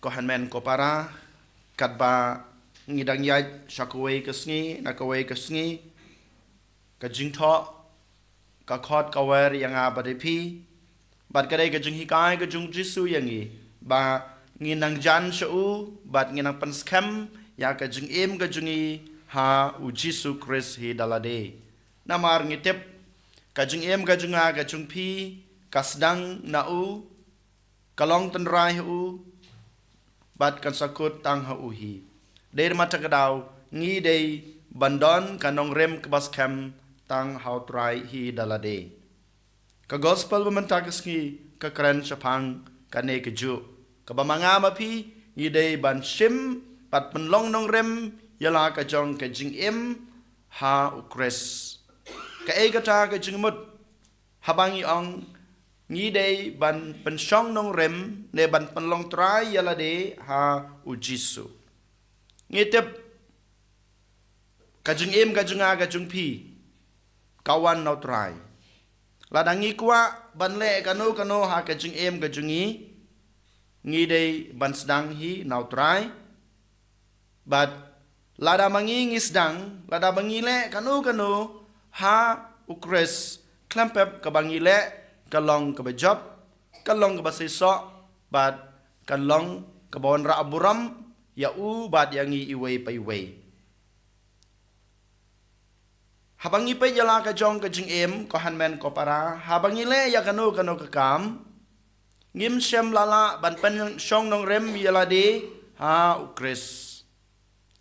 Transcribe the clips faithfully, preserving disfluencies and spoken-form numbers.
Ko hynmen ko para, katba ngi dang ïaid sha kawei ka sngi na kawei ka sngi, ka jingthoh ka khot ka wer ïa nga bad ïa phi, bad ka dei ka jinghikai ka jong u Jisu ïa ngi ba ngin nang jan sha u bad ngin nang pynskhem ïa ka jingim ka jong ngi ha u Jisu Khrist hi da lade. Namar ngi tip ka jingim ka jong nga ka jong phi ka sdang na u, ka long tynrai ha u, bad kan sa kut tang ha u hi. Dei namar kata ka daw ngi dei ban don ka nongrim kaba skhem tang ha u Trai hi da lade. Ka gospel ba mynta ka sngi ka kren shaphang kane kajuh, kaba ma nga ma phi ngi dei ban shim bad pynlong nongrim ïa la ka jong ka jingim ha u Khrist. Kaei kata ka jingmut haba ngi ong ngi dei ban pynshong nongrim ne ban pynlong trai ïa lade ha u Jisu? Ngi tip ka jingim ka jong nga ka jong phi ka wan na u Trai. Lada ngi kwah ban leh kano kano ha ka jingim ka jong ngi, ngi dei ban sdang hi na u Trai. Bad lada ma ngi ngi sdang, lada ba ngi leh kano kano ha u Khrist, khlem pep kaba ngi leh ka long kaba jop, ka long kaba seisoh, bad ka long kaba wanrah burom ïa u bad ïa ngi iwei pa iwei. Haba ngi peit ïa la ka jong ka jingim, ko hynmen ko para, haba ngi leh ïa kano kano ka kam, ngim shym la lah ban pynshong nongrim ïa lade ha u Khrist.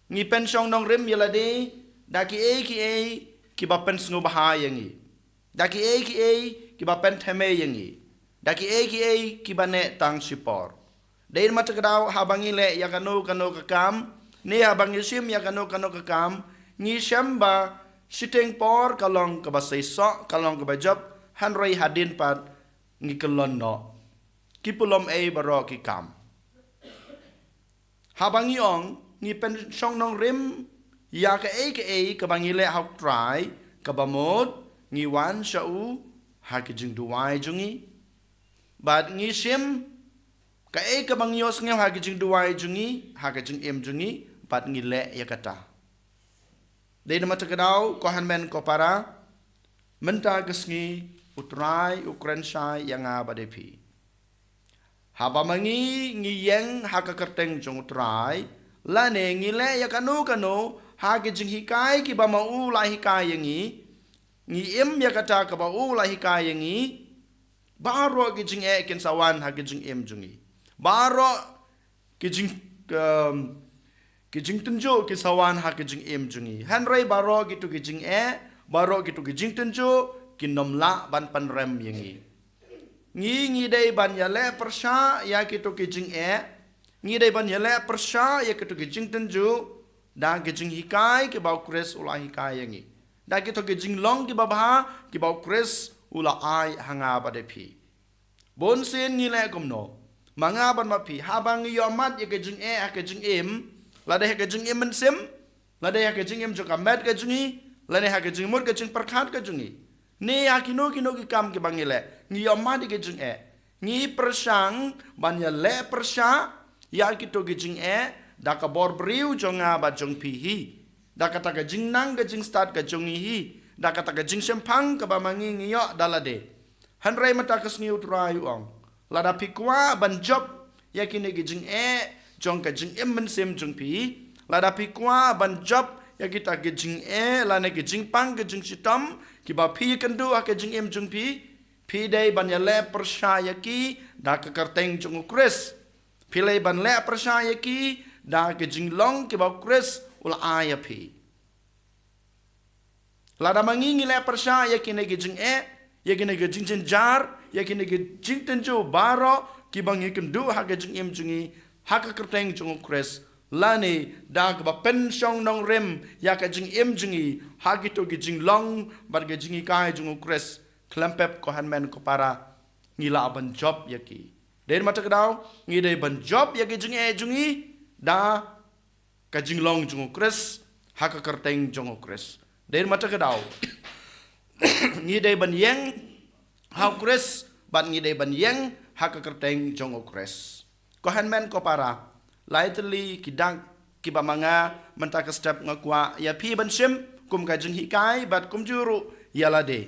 Ngi pynshong nongrim ïa lade da kiei kiei kiba pynsngewbha ïa ngi, da kiei kiei kiba pynthymmai ïa ngi, da kiei kiei kiba neh tang shipor. Dei namar kata ka daw haba ngi leh ïa kano kano ka kam ne haba ngi shim ïa kano kano ka kam, ngi shem ba shiteng por ka long kaba seisoh, ka long kaba jop, hynrei hadien pat ngi kyllon noh. Ki pulom ei baroh ki kam. Haba ngi ong ngi pynshong nongrim ïa kaei kaei kaba ngi leh ha u Trai, kaba mut ngi wan sha u ha ki jingduwai jong ngi, bad ngi shim kaei kaba ngi ïohsngew ha ki jingduwai jong ngi, ha ka jingim jong ngi, bad ngi leh ïa kata. Dei namar kata ka daw, ko hynmen ko para, mynta ka sngi u Trai u kren shai ïa nga bad ïa phi. Haba ma ngi ngi ïeng ha ka kyrteng jong u Trai, lane ngi leh ïa kano kano ha ki jinghikai kiba ma u la hikai ïa ngi, ngi im ïa kata kaba u la hikai ïa ngi, baroh ki jingeh kin sa wan ha ki jingim jong ngi. Baroh ki jing, um, ki jingtynjuh ki sa wan ha ki jingim jong ngi. Hynrei baroh kito ki jingeh, baroh kito ki jingtynjuh kin ym lah ban pynrem ïa ngi. Ngi, ngi dei ban ïaleh pyrshah ïa kito ki jingeh, ngi dei ban ïaleh pyrshah ïa kito ki jingtynjuh da ki jinghikai kiba u Khrist u la hikai ïa ngi, da kito ki jinglong kiba bha kiba u Khrist u la ai ha nga bad ïa phi. Bunsien ngi leh kumno? Ma nga bad ma phi, haba ngi ïohmad ïa ka jingeh ha ka jingim, lada ha ka jingim mynsiem, lada ha ka jingim jong ka met ka jong ngi, lada ha ka jingmut ka jingpyrkhat ka jong ngi, ne ha kino kino ki kam kiba ngi leh, ngi ïohmad ïa ka jingeh, ngi pyrshang ban ïaleh pyrshah ïa kito ki jingeh da ka bor briew jong nga bad jong phi hi, da kata ka jingnang ka jingstad ka jong ngi hi, da kata ka jingshemphang kaba ma ngi ngi ïoh da lade. Hynrei mynta ka sngi u Trai u ong, lada phi kwah ban jop ïa kine ki jingeh jong ka jingim mynsiem jong phi, lada phi kwah ban jop ïa kita ki jingeh lane ki jingpang ki jingshitom kiba phi ïakynduh ha ka jingim jong phi, phi dei ban ïaleh pyrshah ïa ki da ka kyrteng jong u Khrist. Phi dei ban leh pyrshah ïa ki da ki jinglong kiba u Khrist u la ai ïa phi. Lada ma ngi ngi leh pyrshah ïa kine ki jingeh, ïa kine ki jingjynjar, ïa kine ki jingtynjuh baroh kiba ngi ïakynduh ha ka jingim jong ngi, ha ka kyrteng jong u Khrist, lane da kaba pynshong nongrim ïa ka jingim jong ngi ha kito ki jinglong bad ka jinghikai jong u Khrist, khlem pep ko hynmen ko para, ngi lah ban jop ïa ki. Dei namar kata ka daw, ngi dei ban jop ïa ki jingeh jong ngi da ka jinglong jong u Khrist, ha ka kyrteng jong u Khrist. Dei namar kata ka daw, ngi dei ban ïeng ha u Khrist, bad ngi dei ban ïeng ha ka kyrteng jong u Khrist. Ko hynmen ko para, lai tylli ki dak kiba ma nga mynta ka step nga kwah ïa phi ban shim kum ka jinghikai bad kumjuh ruh ïa lade.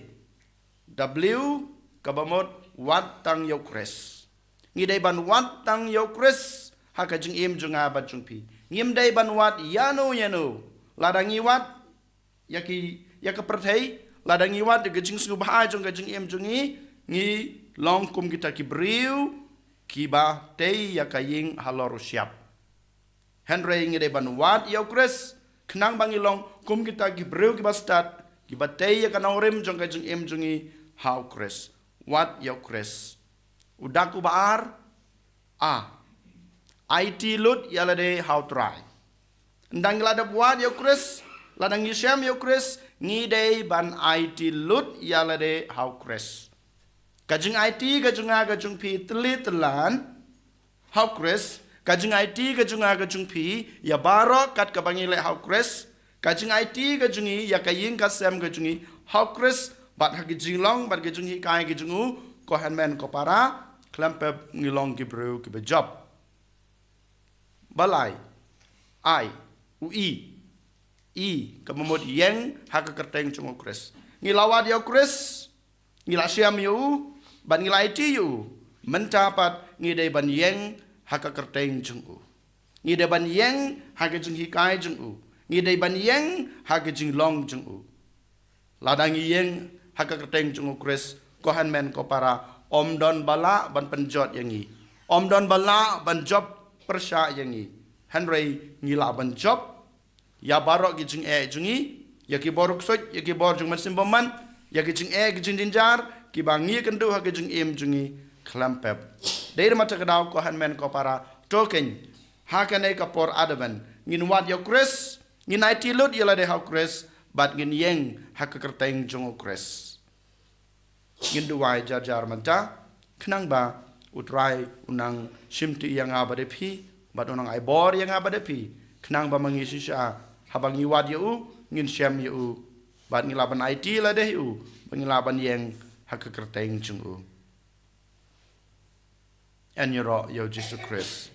W, kaba mut wad tang ïa u Khrist. Ngi dei ban wad tang ïa u Khrist ha ka jingim jong nga bad jong phi. Ngim dei ban wad ïano ïano. Lada ngi wad ïa ki, ïa ka pyrthei, lada ngi wad ïa ka jingsngewbha jong ka jingim jong ngi, ngi long kum kita ki briew kiba tei ïa ka ïing halor u shyiap. Hynrei ngi dei ban wad ïa u Khrist, khnang ba ngi long kum kita ki briew kiba stad, kiba tei ïa ka nongrim jong ka jingim jong ngi ha u Khrist. Wad ïa u Khrist. U dak uba ar, a, aiti lut ïa lade ha u Trai. Ynda ngi la dep wad ïa u Khrist, lada ngi shem ïa u Khrist, ngi dei ban aiti lut ïa lade ha u Khrist. Ka jingaiti ka jong nga ka jong phi tylli tyllan ha u Khrist, ka jingaiti ka jong nga ka jong phi ïa baroh kat kaba ngi leh ha u Khrist, ka jingaiti ka jong ngi ïa ka ïing ka sem ka jong ngi ha u Khrist, bad ha ki jinglong bad ki jinghikai ki jong u, ko hynmen ko para, khlem pep ngi long ki briew kiba jop. Ba lai, ai, u i, i, kaba mut ïeng ha ka kyrteng jong u Khrist. Ngi la wad ïa u Khrist, ngi la shem ïa u, bad ngi la aiti ïa u. Mynta pat ngi dei ban ïeng ha ka kyrteng jong u. Ngi dei ban ïeng ha ka jinghikai jong u. Ngi dei ban ïeng ha ka jinglong jong u. Lada ngi ïeng ha ka kyrteng jong u Khrist, ko hynmen ko para, ym don ba lah ban pynjot ïa ngi. Ym don ba lah ban jop pyrshah ïa ngi. Hynrei ngi lah ban jop ïa baroh ki jingeh jong ngi, ïa ki bor u ksuid, ïa ki bor jong u Mynsiem Bakhuid, ïa ki jingeh ki jingjynjar kiba ngi kynduh ha ki jingim jong ngi khlem pep. Dei namar kata ka daw ko hynmen ko para, to keiñ, ha kane ka por Advent ngin wad ïa u Khrist, ngin aiti lut ïa lade ha u Khrist, bad ngin ïeng ha ka kyrteng jong u Khrist. Ngin duwai jar jar mynta, khnang ba u Trai un nang shimti ïa nga bad ïa phi, bad un nang ai bor ïa nga bad ïa phi, khnang ba ma ngi shisha, haba ngi wad ïa u, ngin shem ïa u, bad ngi lah ban aiti lade ïa u, bad ngi lah ban ïeng ha ka kyrteng jong u. Yn ïaroh ïa u Jisu Khrist.